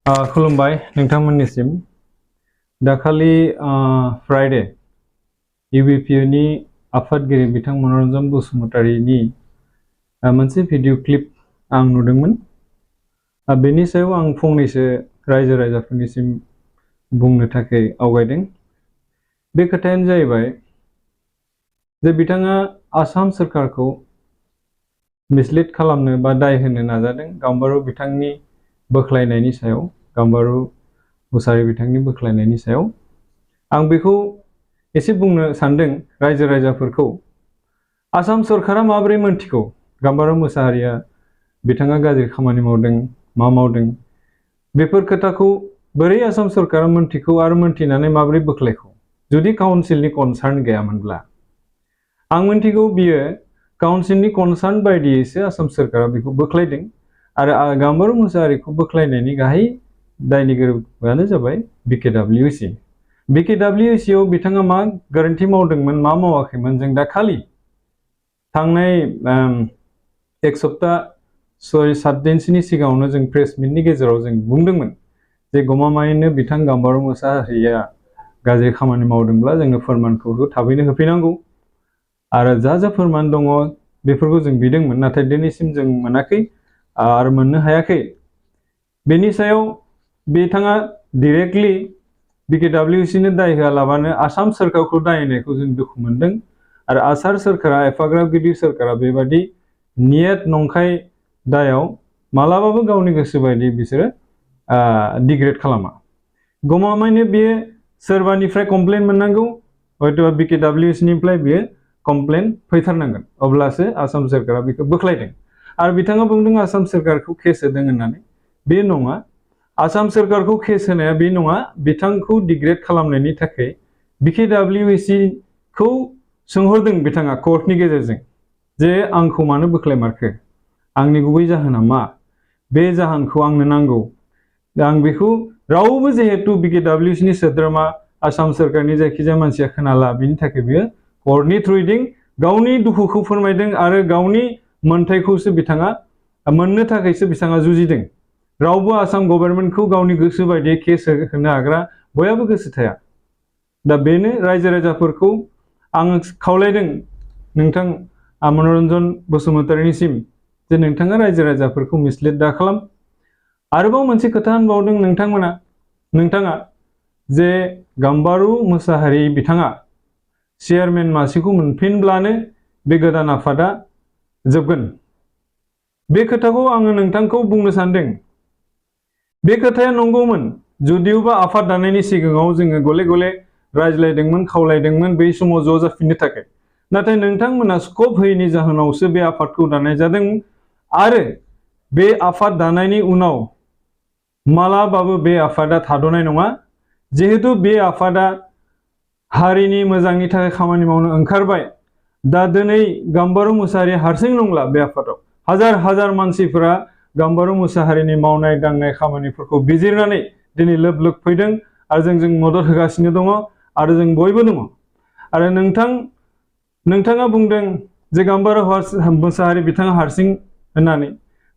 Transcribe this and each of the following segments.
खुलुमबाय नोंथांमोननिसिम दाखालि फ्राइडे यूबीपीनि आफादगिरि बिथां मनरन्जन बसुमतारीनि मोनसे भिडिअ क्लिप आं नुदोंमोन। बेनि सायाव आं फंनैसो रायजो राजाफोरनिसिम बुंनो थाखाय आवगायदों। बे खोथायानो जाहैबाय जे बिथाङा आसाम सरकारखौ मिसलिड खालामनो बा दाय होनो नाजादों गाम्बारू बिथांनि बोख्लायनायनि सायाव, गाम्बारू मुसाहारि बिथांनि बोख्लायनायनि सायाव। आं बेखौ एसे बुंनो सानदों रायजो राजाफोरखौ। आसाम सरकारा माबोरै मोनथिगौ गाम्बारू मुसाहारिया बिथाङा गाज्रि खामानि मावदों, मा मावदों, बेफोर खोथाखौ बोरै आसाम सरकारा मोनथिगौ आरो मोनथिनानै माबोरै बोख्लायखौ जुदि काउन्सिलनि कनसार्न गैयामोनब्ला। आं मोनथिगौ बियो काउन्सिलनि कनसार्न बायदियैसो आसाम सरकारा बेखौ बोख्लायदों आरो गाम्बारू मुसाहारिखौ बोख्लायनायनि गाहाय दायनिगिरियानो जाबाय बीकेडब्लिउसी। बीकेडब्लिउसी आव बिथाङा मा गोरोन्थि मावदोंमोन, मा मावाखैमोन, जों दाखालि थांनाय एक सप्ता 6-7 दिनसोनि सिगाङावनो जों प्रेस मिटनि गेजेराव जों बुंदोंमोन जे गमामायैनो बिथां गाम्बारू मुसाहारिया गाज्रि खामानि मावदोंब्ला जोंनो फोरमानखौ थाबैनो होफैनांगौ आरो जा फोरमान दङ बेफोरखौ जों बिदोंमोन, नाथाय दिनैसिम जों मोनाखै आरो मोननो हायाखै। बेनि सायाव बिथाङा डाइरेक्टलि बीकेडब्लिउसीनो दाय होआलाबानो आसाम सरकारखौ दाय होनायखौ जों दुखु मोनदों आरो आसाम सरकारा एफाग्राब गिदिर सरकारा बेबादि नियत नंखाय दायाव मालाबाबो गावनि गोसो बायदि बिसोरो डिग्रेड खालामा। गमामायैनो बेयो सोरबानिफ्राय कमप्लेन मोननांगौ, हयथ' बीकेडब्लिउसीनिफ्राय बेयो कमप्लेन फैथारनांगोन, अब्लासो आसाम सरकारा बेखौ बोख्लायदों। आरो बिथाङा बुंदों आसाम सरकारखौ केस होदों होननानै। बे नङा, आसाम सरकारखौ केस होनाया बे नङा, बिथांखौ डिग्रेड खालामनायनि थाखाय बीकेडब्लिउसीखौ सोंहरदों बिथाङा कर्टनि गेजेरजों जे आंखौ मानो बोख्लायमारखो, आंनि गुबै जाहोना मा, बे जाहोनखौ आंनो नांगौ। आं बेखौ रावबो जिहेतु बीकेडब्लिउसीनि सोद्रोमा आसाम सरकारनि जायखिजाया मानसिया खोनाला, बिनि थाखाय बियो कर्टनि थ्रुयैजों गावनि दुखुखौ फोरमायदों आरो गावनि मोनथायखौसो बिथाङा मोननो थाखायसो बिथाङा जुजिदों। रावबो आसाम गभर्नमेन्टखौ गावनि गोसो बायदियै केस होनो हाग्रा बयहाबो गोसो थाया। दा बेनो रायजो राजाफोरखौ आं खावलायदों नोंथां मनरन्जन बसुमतारीनिसिम जे नोंथाङा रायजो राजाफोरखौ मिसलिड दा खालाम। आरोबाव मोनसे खोथा होनबावदों नोंथाङा जे गाम्बारू मुसाहारि बिथाङा चेयारमेन मासिखौ मोनफिनब्लानो बे गोदान आफादा जोबगोन। बे खोथाखौ आङो नोंथांखौ बुंनो सानदों, बे खोथाया नंगौमोन जुदियोबा आफाद दानायनि सिगाङाव जोङो गले गले रायज्लायदोंमोन, खावलायदोंमोन बै समाव ज' जाफिननो थाखाय। नाथाय नोंथांमोना स्कप होयैनि जाहोनावसो बे आफादखौ दानाय जादों आरो बे आफाद दानायनि उनाव मालाबाबो बे आफादा थाद'नाय नङा। जिहेतु बे आफादा हारिनि मोजांनि थाखाय खामानि मावनो ओंखारबाय। दा दिनै गाम्बारू मुसाहारि हारसिं नंला, बे आफादाव हाजार हाजार मानसिफोरा गाम्बारू मुसाहारिनि मावनाय दांनाय खामानिफोरखौ बिजिरनानै दिनै लोब लोब फैदों आरो जों मदद होगासिनो दङ आरो जों बयबो दङ। आरो नोंथाङा बुंदों जे गाम्बारू मुसाहारि बिथाङा हारसिं होननानै,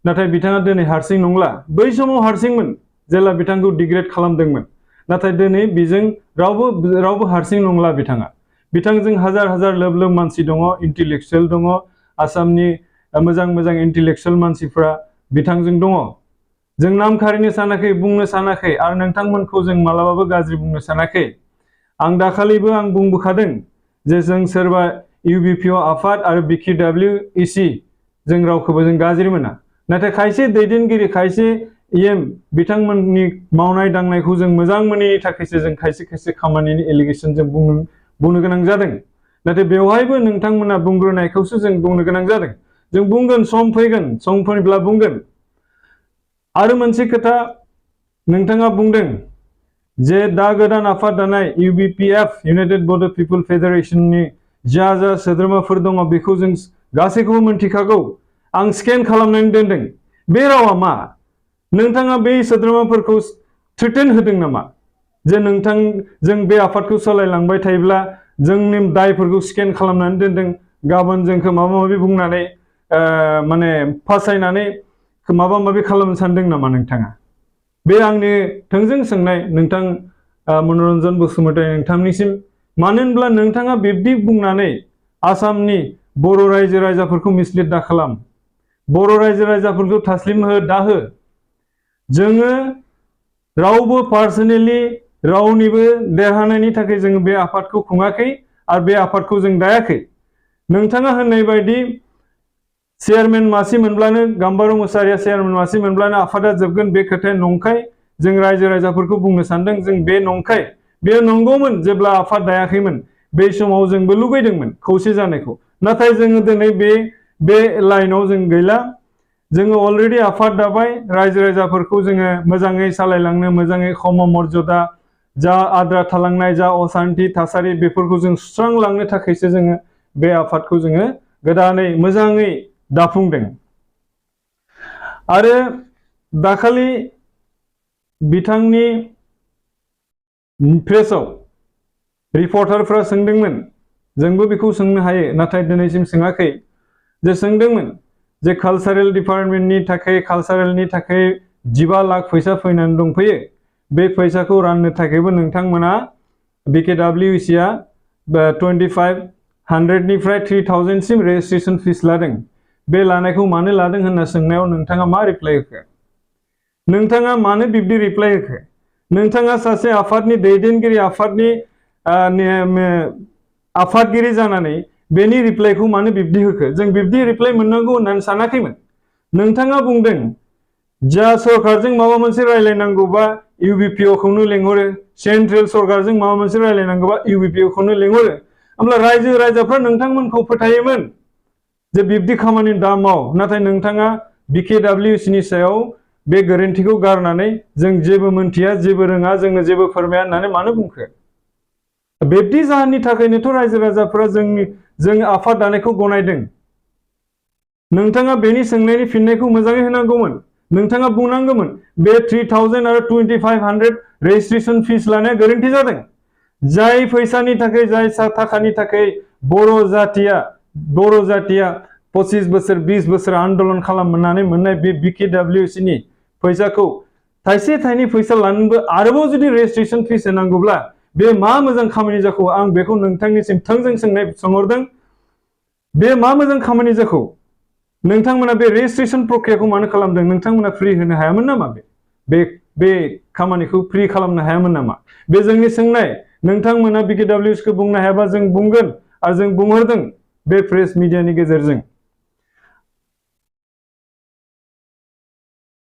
नाथाय बिथाङा दिनै हारसिं नंला। बै समाव हारसिंमोन जेला बिथांखौ डिग्रेड खालामदोंमोन, नाथाय दिनै बेजों रावबो हारसिं नंला। बिथांजों हाजार हाजार लोब लोब मानसि दङ, इन्टेलेक्चुयेल दङ, आसामनि मोजां मोजां इन्टेलेक्चुयेल मानसिफ्रा बिथांजों दङ। जों नाम खारिनो सानाखै, बुंनो सानाखै आरो नोंथांमोनखौ जों मालाबाबो गाज्रि बुंनो सानाखै। आं दाखालिबो आं बुंबोखादों जे जों सोरबा यूबीपीअ आफाद आरो बीकेडब्लिउसी जों रावखौबो जों गाज्रि मोना, नाथाय खायसे दैदेनगिरि, खायसे बिथांमोननि मावनाय दांनायखौ जों मोजां मोनैनि थाखायसो जों खायसे खामानिनि एलिगेसन जों बुंनो गोनां जादों। नाथाय बेवहायबो नोंथांमोना बुंग्रोनायखौसो जों बुंनो गोनां जादों। जों बुंगोन, सम फैगोन, सम फैब्ला बुंगोन। आरो मोनसे खोथा नोंथाङा बुंदों जे दा गोदान आफाद दानाय यूबीपीएफ यूनाइटेड बड' पिपल फेडारेशननि जा सोद्रोमाफोर दङ बेखौ जों गासैखौबो मोनथिखागौ। आं स्केन खालामनानै दोनदों। बे रावा मा? नोंथाङा बै सोद्रोमाफोरखौ थ्रेटेन होदों नामा जे जों बे आफादखौ सालायलांबाय थायोब्ला जोंनि दायफोरखौ स्केन खालामनानै दोनदों, गाबोन जोंखौ माबा माबि बुंनानै माने फासायनानै माबा माबि खालामनो सानदों नामा नोंथाङा? बे आंनि थोंजों सोंनाय नोंथां मनरन्जन बसुमतारी नोंथांनिसिम। मानो होनब्ला नोंथाङा बिब्दि बुंनानै आसामनि बर' रायजो राजाफोरखौ मिसलिड दा खालाम, बर' रायजो राजाफोरखौ थास्लिम दाहो। जोङो रावबो पार्सनेलि रावनिबो देरहानायनि थाखाय जोङो बे आफादखौ खुङाखै आरो बे आफादखौ जों दायाखै। नोंथाङा होननाय बायदि चेयारमेन मासि मोनब्लानो गाम्बारू मोसाहारिया चेयारमेन मासि मोनब्लानो आफादा जोबगोन, बे खोथाया नंखाय। जों रायजो राजाफोरखौ बुंनो सानदों जों बे नंखाय। बेयो नंगौमोन जेब्ला आफाद दायाखैमोन बे समाव जोंबो लुबैदोंमोन खौसे जानायखौ, नाथाय जोङो दिनै बे लाइनाव जों गैला। जोङो अलरेडि आफाद दाबाय, रायजो राजाफोरखौ जोङो मोजाङै सालायलांनो, मोजाङै खम मर्यादा जा आद्रा थालांनाय जा असान्थि थासारि बेफोरखौ जों सुस्रांलांनो थाखायसो जोङो बे आफादखौ जोङो गोदानै मोजाङै दाफुंदों। आरो दाखालि बिथांनि प्रेसआव रिपर्टारफ्रा सोंदोंमोन, जोंबो बेखौ सोंनो हायो नाथाय दिनैसिम सोङाखै, जे सोंदोंमोन जे कालचारेल डिपार्टमेन्टनि थाखाय कालचारेलनि थाखाय 15 लाख फैसा फैनानै दंफैयो, बे फैसाखौ राननो थाखायबो नोंथांमोना BKWCआ 2500निफ्राय 3000 सिम रेजिस्ट्रेशन फिस लादों। बे लानायखौ मानो लादों होनना सोंनायाव नोंथाङा मा रिप्लाइ होखो? नोंथाङा मानो बिब्दि रिप्लाइ होखो? नोंथाङा सासे आफादनि दैदेनगिरि, आफादगिरि जानानै बेनि रिप्लाइखौ मानो बिब्दि होखो? जों बिब्दि रिप्लाइ मोननांगौ होननानै सानाखैमोन। नोंथाङा बुंदों जा सरकारजों माबा मोनसे रायलायनांगौबा UBPO खौनो लेंहरो, सेन्ट्रेल सरकारजों माबा मोनसे रायलायनांगौबा UBPO खौनो लेंहरो। होमब्ला रायजो राजाफ्रा नोंथांमोनखौ फोथायोमोन जे बिब्दि खामानि दा माव, नाथाय नोंथाङा BKWCनि सायाव बे गोरोन्थिखौ गारनानै जों जेबो मोनथिया, जेबो रोङा, जोंनो जेबो फोरमाया होननानै मानो बुंखो? बिब्दि जाहोननि थाखायनोथ' रायजो राजाफ्रा जों आफाद दानायखौ गनायदों। नोंथाङा बेनि सोंनायनि फिननायखौ मोजाङै होनांगौमोन। नोंथाङा बुंनांगौमोन बे 3000 आरो 2500 रेजिस्ट्रेशन फिस लानाया गोरोन्थि जादों। जाय फैसानि थाखाय, जाय थाखानि थाखाय बर' जातिया 25 बोसोर 20 बोसोर आन्दोलन खालामनानै मोननाय बे BKWCनि फैसाखौ थाइसे थाइनै फैसा लानोबो आरोबाव जुदि रेजिस्ट्रेशन फिस होनांगौब्ला बे मा मोजां खामानि जाखो? आं बेखौ नोंथांनिसिम थोंजों सोंहरदों। बे मा मोजां खामानि जाखो? नोंथांमोना बे रेजिस्ट्रेशन प्रक्रियाखौ मानो खालामदों? नोंथांमोना फ्रि होनो हायामोन नामा? बे खामानिखौ फ्रि खालामनो हायामोन नामा? बे जोंनि सोंनाय। नोंथांमोना BKWCखौ बुंनो हायाबा जों बुंगोन, आरो जों बुंहरदों बे प्रेस मिडियानि गेजेरजों।